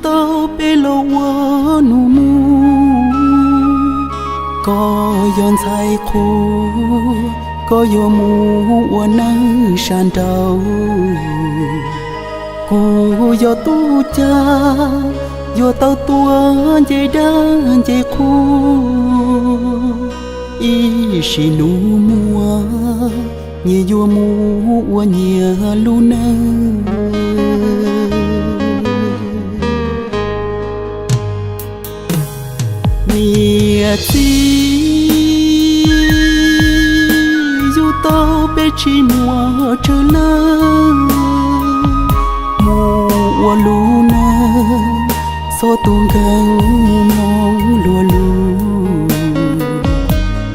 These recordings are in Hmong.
Tau peb los ua nus mus, koj yog ntxhais qhua, koj yuav mus ua neej sab nraud. Kuv yog tub cag, yuav tau tua nce dab nce qhua, ib sim nus muaj, nyias yuav mus ua nyias lub neej. Niam txiv yug tau peb tsis muaj tsawg leej, mus ua lub neej txhob tu nkeeg mus mloog luag lus,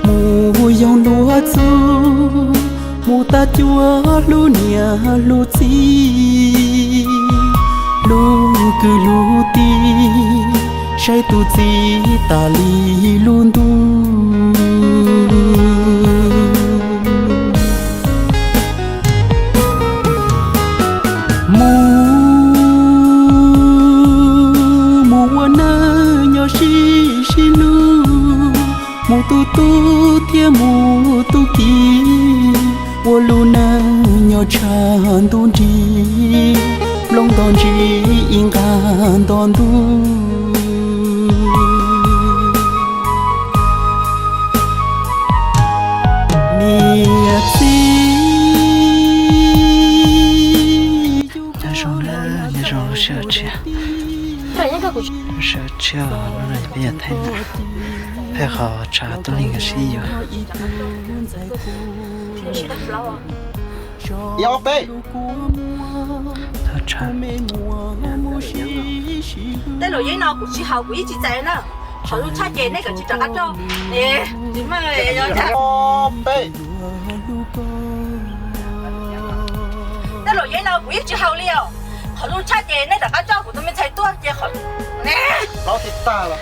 mus yoog luag txuj, mus tag cuag hlub niam hlub txiv, hlub kwv hlub tij, saib tus txiv tas li lub ntuj. Mus, mus ua neej nyob sib sib hlub, mus tu tub thiab mus tu kiv, ua lub neej nyob tshaj ntuj nrig, nplooj nto ntsis ib nqag nto ntuj. Niam txiv, nyob zoo na, nyob zoo lub sij hawm tshiab. Lub sij hawm tshiab no peb yuav thaij, thaij qhov tshav tub li nkawd sib yuav. Ib ob peb. Thaj tsam. Tej laus yeeb no kuv tsis haus, kuv yeej tsis txais na. Qhov zoo tshaj ces nej kav tsij rov qab coj. Ob peb. Tej laus yeeb no kuv yeej tsis haus li os. Qhov zoo tshaj ces nej rov qab coj kuv tus me ntxhais tuaj ces qhov, plaub tsis tag los.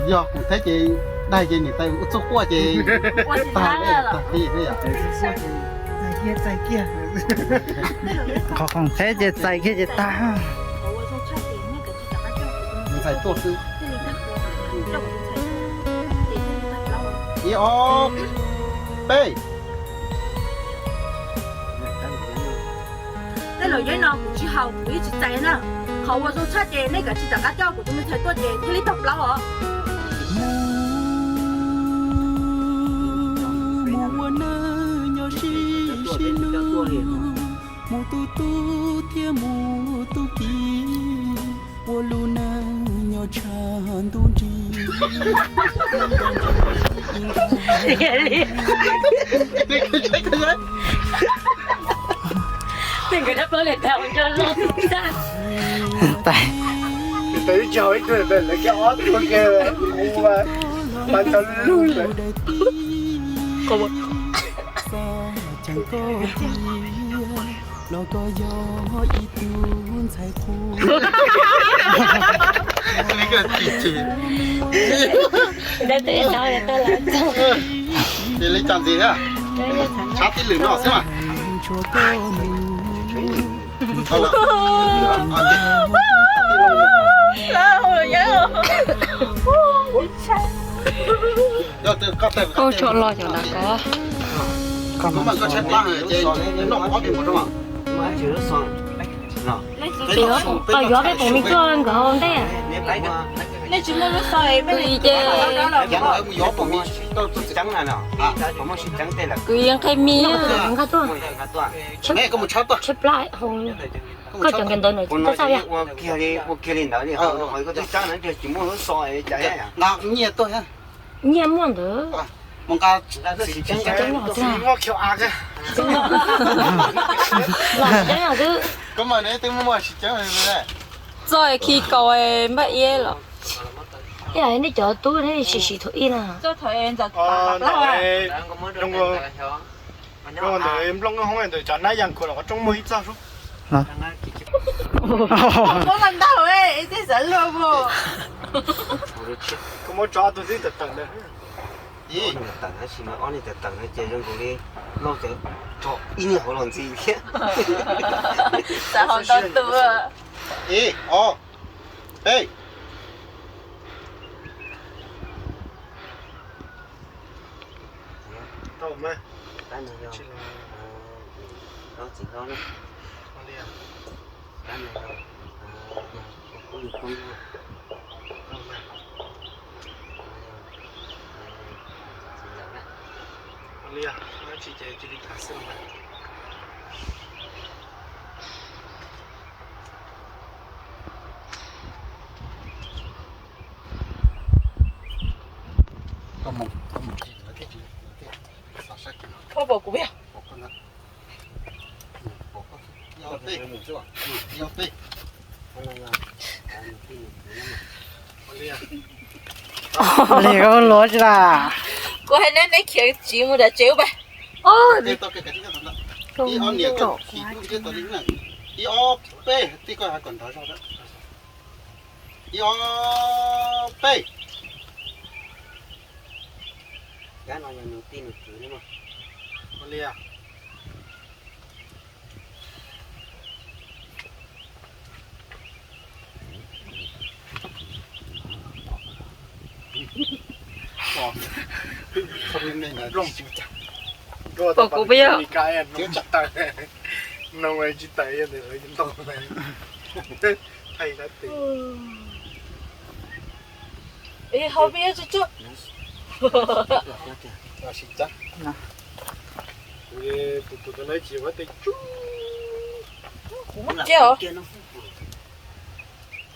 Yog kuv thiab ces daig ces niam tais ua txuj quaj ces tag li, tag li. Qhov khoom thiab ces txais kiag ces tag. Ntxhais tuaj xwb. Ib ob peb. Tej laus yeeb no kuv tsis haus, kuv yeej tsis txais na. Qhov uas zoo tshaj ces nej kav tsij rov qab coj kuv tus me ntxhais tuaj ces thiaj li tau plaub os. Mus ua neej nyob sib sib hlub, mus tu tub thiab mus tu kiv, ua lub neej nyob tshaj ntuj nrig. Tej nkawd dab plaub liam tag ua nco loj tag. Tais. Tais ib co ib tug ntawd lawv kiag ob tug kiag ua pas nrog lug lawm. Los koj yog ib tug ntxhais qhua. Ces li cas ntxiv thiab? Tshav tib lwm no xwb mas. Ua tso los cov nram ko. Koj mas koj tshaib plab ces noj ob tug mus rau. Koj yuav peb tus me tuaj nkawd hauv ntej. Kuv ces kuv yeej nqhis mis nqa tuaj. Tshaib plab hauv. Koj cov nkawd ntawd nws txaj txaj yog. Nqa nyiaj tuaj. Nyiaj muaj ntawd. Los tseeb os twb. Txoj khi kaus npaj iab los. Ib yam nej cov tub nej sim siv thaum ib na. Nplooj hoob ntawm cov nab yas khuam los qhov rooj muag ib txoj sub. Koj muab tso tus tib tawm tawm ntawd. Ib, tawm tab sis mas ob niag tawm tawm no ces zoo nkaus li Lauj tseem tso ib niag hauv los ntxiv thiab. Xav hauv ntau tus. Ib, ob, peb. Tau mas. Pab no yog, no txiv hlob na. Pab no yog, kuv yug koob. Txiv ntxawm na. Ua li, tsis ces cia li tham xwb mas. Koj pom kuv yog? Li koj luav tsis las. Kuv hais neb, neb khiav tsiv mus nram tsev ua pab. Ib ob peb, tij koj hais kom nrov zog. Ib ob peb. Kab no yog nws tij nws kwv li mas. Ua li. Pom kuv puas yog? No tsis tawm ntawd lawv ntau. Thaij dab tsi? Hau peb tsuj tsuj. Kuv tus tus tau na tsis ua tej tsuj. Kuv muab kiag os.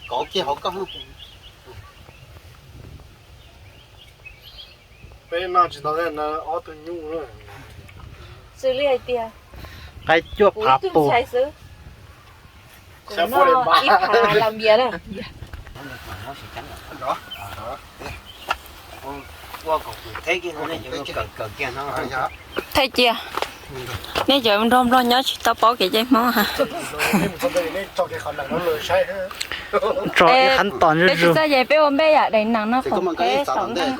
Kov kiag hauv koj. Peb noj tsis tau ob tug nyuj na. Xws li hais tias qaib cuaj kuv phav ib tug pus ntxhais xwb. Kuv noj ib phav las npias na. Thaij cia, nej cov nrog nplog nyob tsis tau paub kev cai Hmoob ha. Tso ib qhab tos zuj zus. Peb tsis txawj ces peb ua npej yam daim nees no kom peb xav ntag.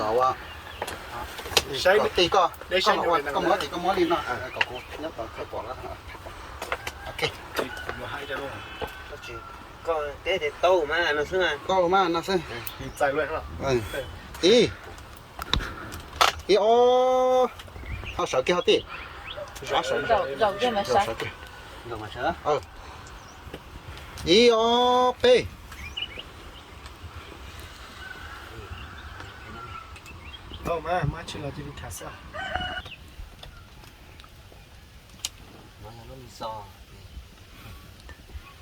Koj muab li no, kom kuv nyob tod khaws pom. Koj teb tias tau mas no xwb. Koj mas no xwb. Ib, ib ob, ho sawv kiag ho tij. Ib ob peb. Tau mas, maj tsis los cia li tham xwb.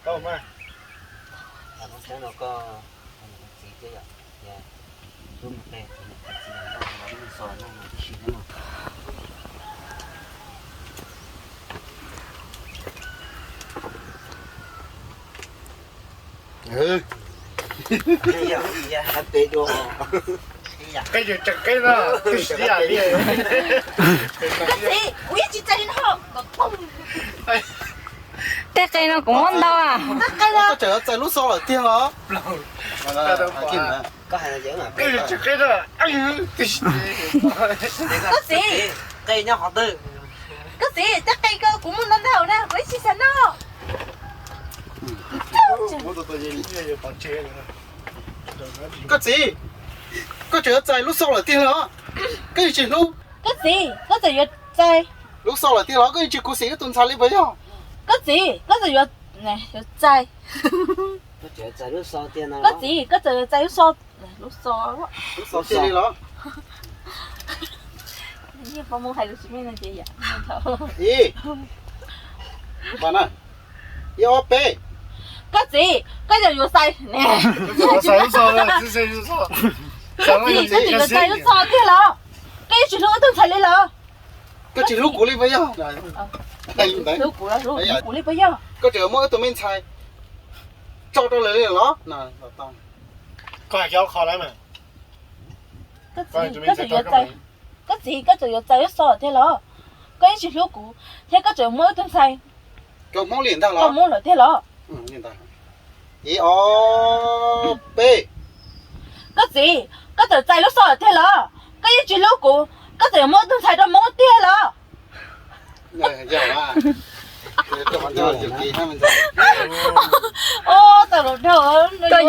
Tau mas. Qeb yog tseem qeb na, twb siv yam li. Tej qe no kuv muab ntau. Koj tseem yuav txais lub xo lawm tiag los? Koj txiv, koj txiv, tej qe ko kuv muab ntau ntau na, kuv ib tsis xav noj. Koj txiv, koj tseem yuav txais lub xo lawm tiag los? Koj yeej tsis hlub. Koj txiv, koj tseem yuav txais lub xo lawm tiag los? Koj yeej tsis khuv xim wb tus ntxhais li puas yog? Koj txiv, koj tseem yuav, yuav txais. Koj txiv, koj tseem yuav txais lub xo, lub xo tiag li los? Ib, ib ob peb. Koj txiv, koj tseem yuav txais, koj tseem yuav txais lub xo tiag los? Koj yeej tsis hlub wb tus ntxhais li los? Koj tsis hlub kuv li puas yog? Hlub kuv, hlub kuv li puas yog? Koj tseem yuav muab wb tus me ntxhais tso rau lawv li los? Koj hais kiag ob qho lawm mas. Koj txiv, koj tseem yuav txais lub xo tiag los? Koj yeej tsis hlub kuv thiab, koj tseem yuav muab wb tus ntxhais rau Hmoob li ntag los? Ib ob peb. Koj txiv, koj tseem txais lub xo tiag los? Koj yeej tsis hlub kuv, koj txawm yuav muab tus ntxhais rau Hmoob tiag los? Koj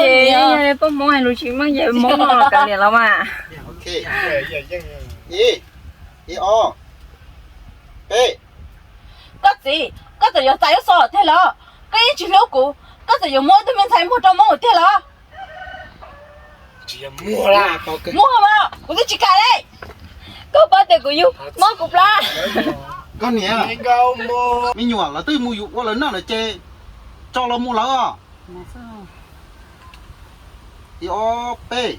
ces yog poj Hmoob hais lus tsis meej ces Hmoob no los kav liam los mas. Ib, ib, ob, peb. Koj txiv, koj txawm yuav txais lub xov tiag los? Koj yeej tsis hlub kuv, koj txawm yuav muab tus me ntxhais muag rau Hmoob tiag los? Muag mas kuv twb tsis kam li. Koj paub tias kuv yug mob kuv plab. Koj niam, me nyuam lawv twb mus ua lawv noj lawm ces tso los mus lawm os. Ib, ob, peb.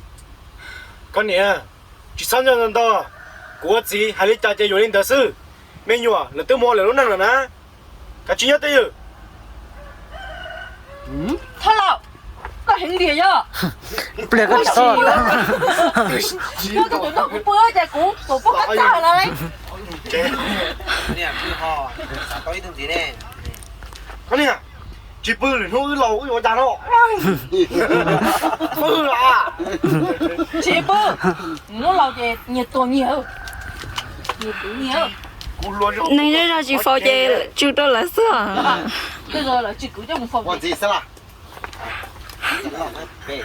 Koj niam, tsis txhob nco ntau ntau, kuv ua txiv hais li cas ces yuav li ntawd xwb. Me nyuam lawv twb mus ua lawv lub neej lawm na, kav tsij nyob twj ywm. Thoj laus, koj heev tiag yog. Pliag koj tsis txhob. Koj tus noj kuv pw ces kuv tus poj koj tag lawm. Koj niam, tsis pw lwm hnub wb los wb yuav ua cas no. Pw los. Tsis pw, hnub laus ces nyias tuag nyias. Neeg zej zog tsis faus ces tsw rau lawv xwb. Ua txiv xwb las. Peb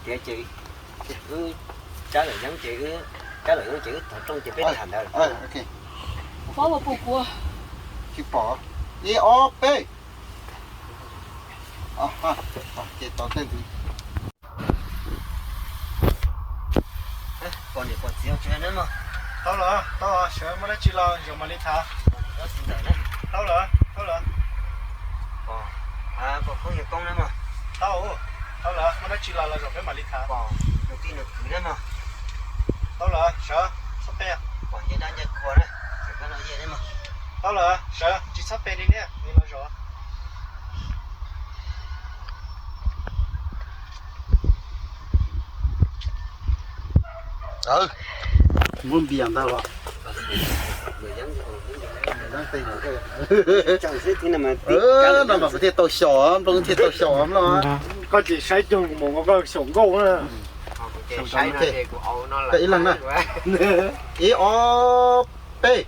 tiav ces wb cab lawm yeeb ces wb cab lawm yeeb ces wb thov rooj ces peb tham ntawd. Tsis pom. Ib, ob, peb. Ces tau tej ntxiv. Pom niam pom txiv tsis na mog. Tau lawm, tau lawm, sawv muaj dab tsi los zaum mam li tham. Tau lawm, tau lawm. Pom, pom koob yawg koob na mog. Tau, tau lawm, muaj dab tsi los los zaum peb mam li tham. Pom nus tij nus kwv na mog. Tau lawm, sawv, txhob pe. Pom ncej dab ncej qhua na, txawm koj los yej na mog. Tau lawm, sawv, tsis txhob pe li niam, li los zaum. Muab npias ntag los. No mas kuv thiaj tau xyaum, nplooj thiaj tau xyaum no. Koj tsis saib cog mus koj xyaum nkauj na. Koj ib leeg na. Ib, ob, peb.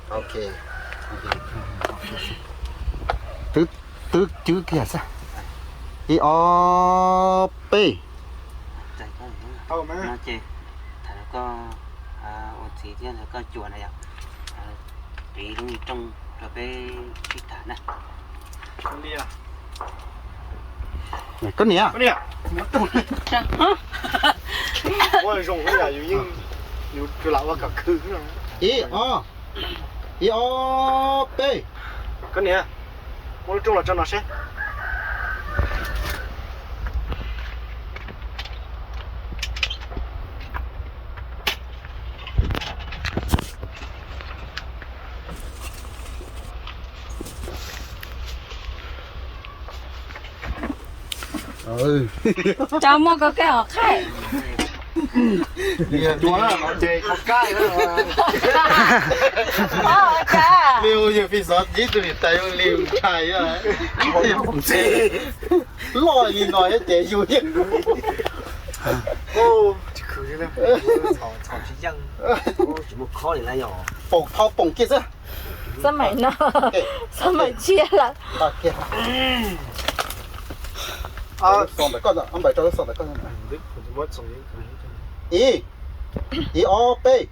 Ok. Twb, twb cwb kiag xwb. Ib, ob, peb. Tau mas. Ces tham rau koj ua txiv thiab koj cua na yom. Piv lub rooj rau peb sib tham na. Koj niam. Ib, ob, ib, ob, peb. Koj niam, muab lub rooj los tso no seb. Cov muaj koj kej hov qaij. Liu yawg pis xov ib tug niam tais liu ntshai. Loj li no ces yus yeej poom thau poom kiag xwb. Xab maim no, xab maim tshiab lawm. Ib, ib ob peb.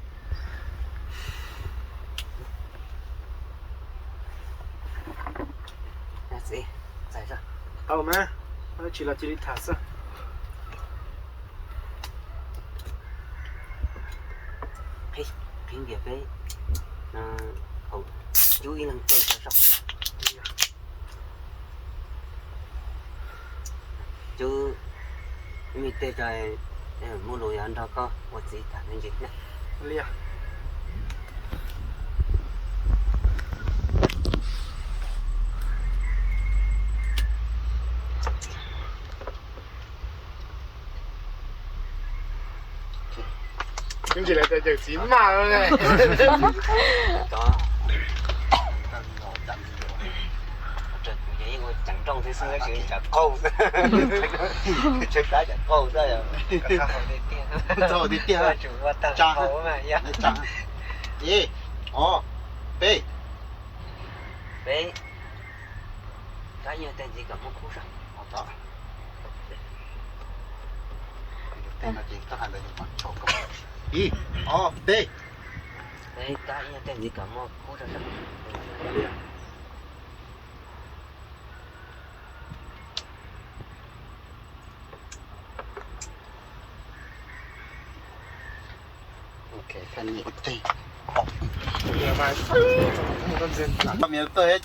Tau mas, tsis los cia li tham xwb. Qhib ntias peb, cub ib leeg tej rau saum. Cub ib me tej rau, muaj lus yuav nrog koj ua txiv tham me ntsis na. Ib ntsis lawv tias yawm txiv maj. Nroo thiab xwb, tsam qaug xwb. Tsam qaug xwb. Txog tiag tiag. Ib, ob, peb. Peb. Tab ib yog tej ntxiv kom muaj khub zog. Ib, ob, peb. Peb, tab ib yog tej ntxiv kom muaj khub zog.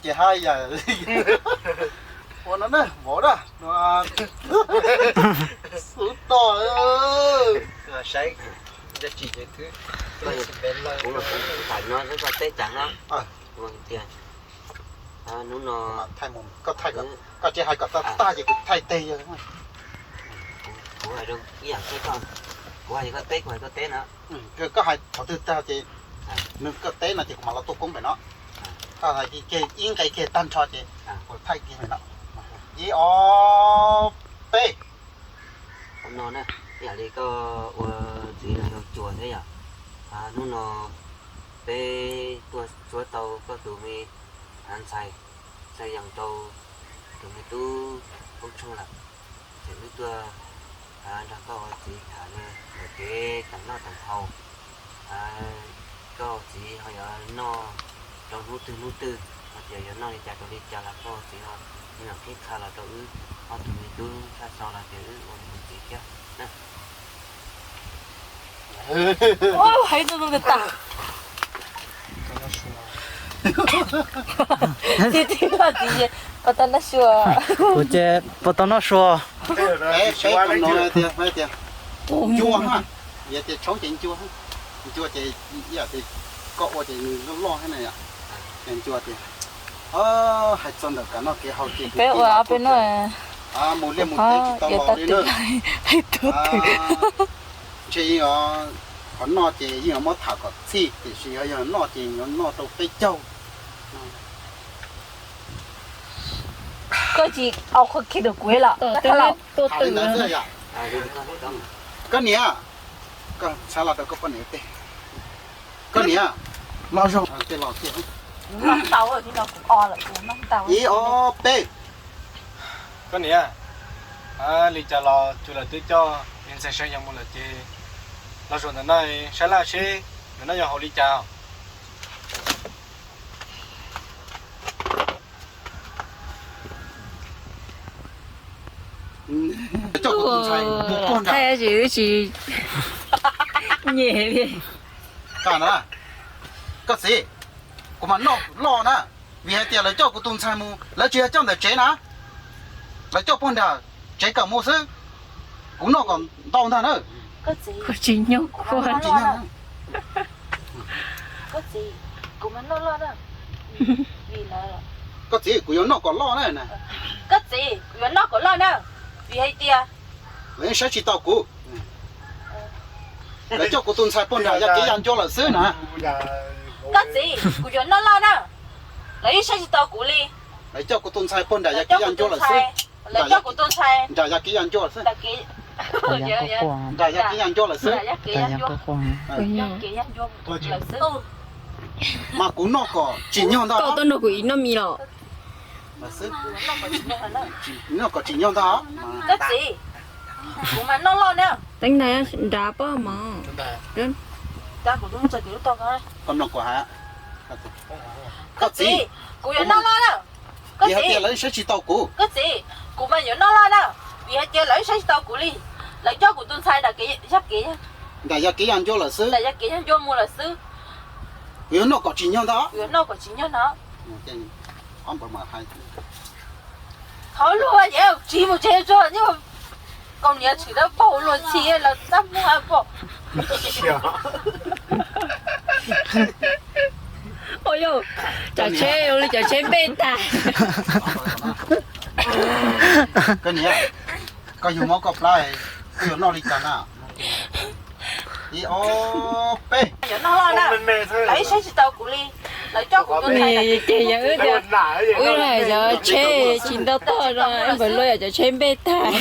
Ces haj yam ua no na, vov da, xub toj. Saib, kuv tsis, kuv tham no xwb koj teb cas no. Tias hnub no koj tsis hais kom tag tag ces kuv thaij teg yog. Kuv hais rau ib yam thiab koj, kuv hais koj teb, kuv hais koj teb na. Koj hais qhov twg tag ces nws koj teb no ces kuv mam los tuaj koob pem no. Koj hais kiag ib nqe kiag tag nrho ces kuv thaij kiag pem no. Ib, ob, peb. Qhov no na, ib yam li koj ua txiv no yog cua thiab yom. Hnub no peb tuaj txhua tau koj tus me ntxhais, ntxhais yees rau tus me tub Hmoob Tshooj lawm, ces wb tuaj nrog koj ua txiv tham lawm kev teem noj teem haus. Koj ua txiv ho yuav noj rau hnub twg hnub twg, ho tias yuav noj li cas rau li cas los koj ua txiv ho yeej qhib qha los rau wb ob tug me tub tshaj xo los tias wb ua tus txiv thiab. Hais tus tus tas. Tib tib koj txiv, pov tau noj sua. Kuv ces pov tau noj sua. Ncua, yog tias tshoob ces ncua, ncua ces ib yam tias koj ua ces nws loj loj thiab na yom. Ces ncua tias, hais txog ntawm kev noj kev haus ces peb ua peb noj, mus liaj mus teb tsis tau los li na. Ntshe qhov noj ces yeej yuav muab tham kom txhij, tiam sis yog noj ces yuav noj rau peb caug. Koj tsis au qhov kiag rau kuv los? Koj niam, koj xav los rau koj poj niam tej. Koj niam, los zoo tej los tiag. Ib, ob, peb. Koj niam, li cas los cuag lawv twb coj me ntxhais Seeb Yees mus lawm ces los zaum ntawm no saib laj seb ntawm no yuav haum li cas. Coj kuv tus ntxhais mus puag nram. Tsis nyem li. Koj txiv, kuv mas noj loj na, vim hais tias lawv coj kuv tus ntxhais mus, lawv tsis yog coj ntawm tsev na, lawv coj puag nram tsev kawm mus xwb. Kuv noj kom ntau ntag na. Koj txiv, kuv mas noj loj na. Koj txiv, kuv yuav noj kom loj na. Koj txiv, kuv yuav noj kom loj na, vim hais tias lawv yeej saib tsis taus kuv. Lawv coj kuv tus ntxhais puag nram yaj kev yaj ncua lawm xwb na. Koj txiv, kuv yuav noj loj na, lawv yeej saib tsis taus kuv li. Lawv coj kuv tus ntxhais puag nram yaj kev yaj ncua lawm xwb. Lawv coj kuv tus ntxhais nram yaj kev yaj ncua lawm xwb. Nram yaj kev yaj ncua lawm xwb. Mas kuv noj kom tsim nyog ntag. Koj tuaj nrog kuv ib noj mis los? Noj kom tsim nyog ntag. Koj txiv, kuv mas noj loj na. Teeb nrad pob mov. Koj txiv, kuv yuav noj loj na. Koj txiv, lawv saib tsis tau kuv. Koj txiv, kuv mas yuav noj loj na, vim hais tias lawv saib tsis tau kuv li. Lawv coj kuv tus ntxhais nram yaj kev, nram yaj kev yaj ncua lawm xwb, nram yaj kev yaj ncua mus lawm xwb. Kuv yuav noj kom tsim nyog ntag. Kuv yuav noj kom tsim nyog ntag. Qhov luag yeej tsis mus tsev tsuag, kaus hniav tshwm dawb paug luag txhij los txaj muag pom. Ua yog cov tsheb, ua li cov tsheb npej tag. Koj niam, koj yug mob koj plab, koj yuav noj li cas na? Ib, ob, peb. Yuav noj loj na, lawv ib saib tsis tau kuv li. Ces yog wb tias wb yog cov tsheb tsis ntau toj no, npawg Luaj yog cov tsheb npej tag.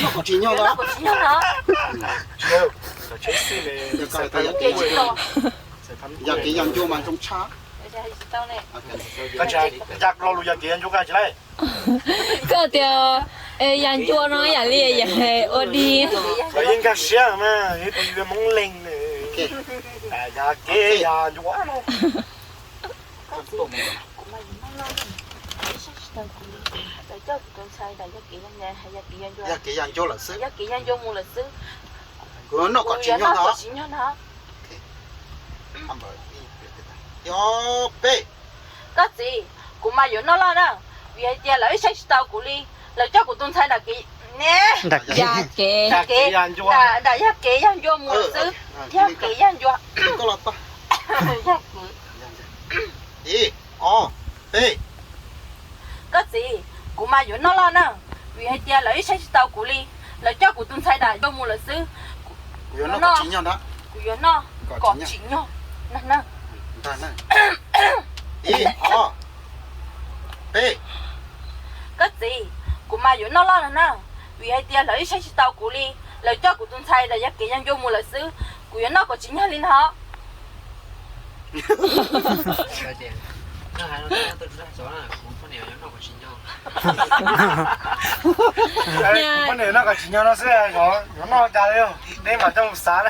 Yog kev yog ncua mas zoo tshaj. Koj tias yog ncua no yam li yog ua di. Yeej nkag siab mas, yog tus yog Hmoob Leeg. Yog kev yog ncua no. Yog kev yog ncua lawm xwb. Kuv yuav noj kom tsis nyog no. Ob peb. Koj txiv, kuv mas yuav noj loj na, vim hais tias lawv ib saib tsis tau kuv li, lawv coj kuv tus ntxhais nram kev, nram kev, nram yaj kev yaj ncua mus lawm xwb, yaj kev yaj ncua. Ib, ob, peb. Koj txiv, kuv mas yuav noj loj na, vim hais tias lawv ib saib tsis tau kuv li, lawv coj kuv tus ntxhais nram ncua mus lawm xwb. Kuv yuav noj kom tsis nyog na. Kuv yuav noj kom tsis nyog na. Ib, ob, peb. Koj txiv, kuv mas yuav noj loj no na, vim hais tias lawv ib saib tsis tau kuv li, lawv coj kuv tus ntxhais nram yaj kev yaj ncua mus lawm xwb. Kuv yuav noj kom tsis nyog li no. Poj niam noj kom tsis nyog no xwb, yuav noj cas li, neb mam coj mus xav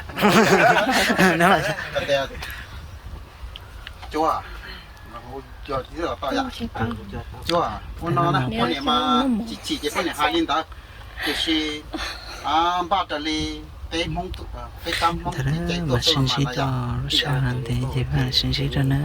na. Cua, cua, ua no na, poj niam mas tsis chim ces poj niam hais li ntawd, tiam sis npaj raws li peb Hmoob, peb tab Hmoob ces tuaj sib ntsib rau sab ntev ces peb sib ntsib rau na.